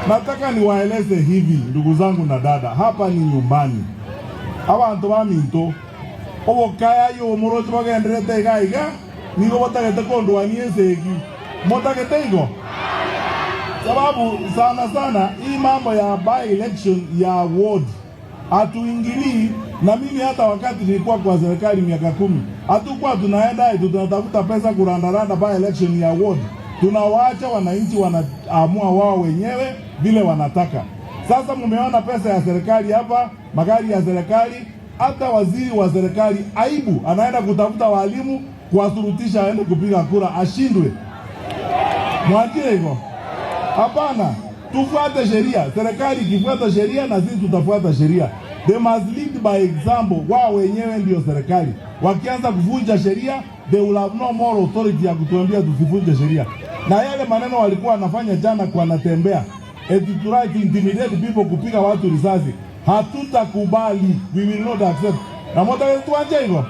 Nataka niwaeleze hivi, ndugu zangu na dada, hapa ni nyumbani. Abantu baminto obokaya yo morochi bagenderete iga iga nigo batagete kondwania esegi motagete igo sababu sana sana hii mambo ya by election ya ward hatuingilii. Na mimi hata wakati nilikuwa kwa serikali miaka 10 hatukuwa tunaenda eti tunatafuta pesa kurandaranda by election ya ward. Tunawaacha wananchi wanaamua wao wenyewe vile wanataka. Sasa mumeona pesa ya serikali hapa, magari ya serikali, hata waziri wa serikali aibu, anaenda kutafuta walimu kuwasurutisha aende kupiga kura ashindwe. Mwachie hivyo? Hapana, tufuate sheria. Serikali ikifuata sheria na sisi tutafuata sheria. They must lead by example. Wao wenyewe ndio serikali. Wakianza kuvunja sheria, they will have no more authority ya kutuambia tusivunje sheria. Na yale maneno walikuwa wanafanya jana kwa Natembeya, eti try to intimidate people, kupiga watu risasi, hatutakubali. We will not accept. Na motaka tuanje hivyo.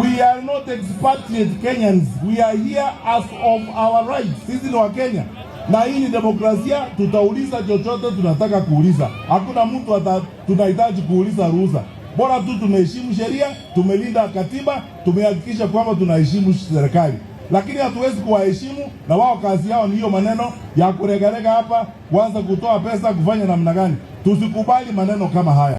We are not expatriate Kenyans. We are here as of our rights. Sisi ni Wakenya na hii ni demokrasia. Tutauliza chochote tunataka kuuliza. Hakuna mtu tunahitaji kuuliza ruhusa. Bora tu tumeheshimu sheria, tumelinda katiba, tumehakikisha kwamba tunaheshimu serikali, lakini hatuwezi kuwaheshimu na wao kazi yao ni hiyo maneno ya kuregarega hapa, kuanza kutoa pesa, kufanya namna gani. Tusikubali maneno kama haya.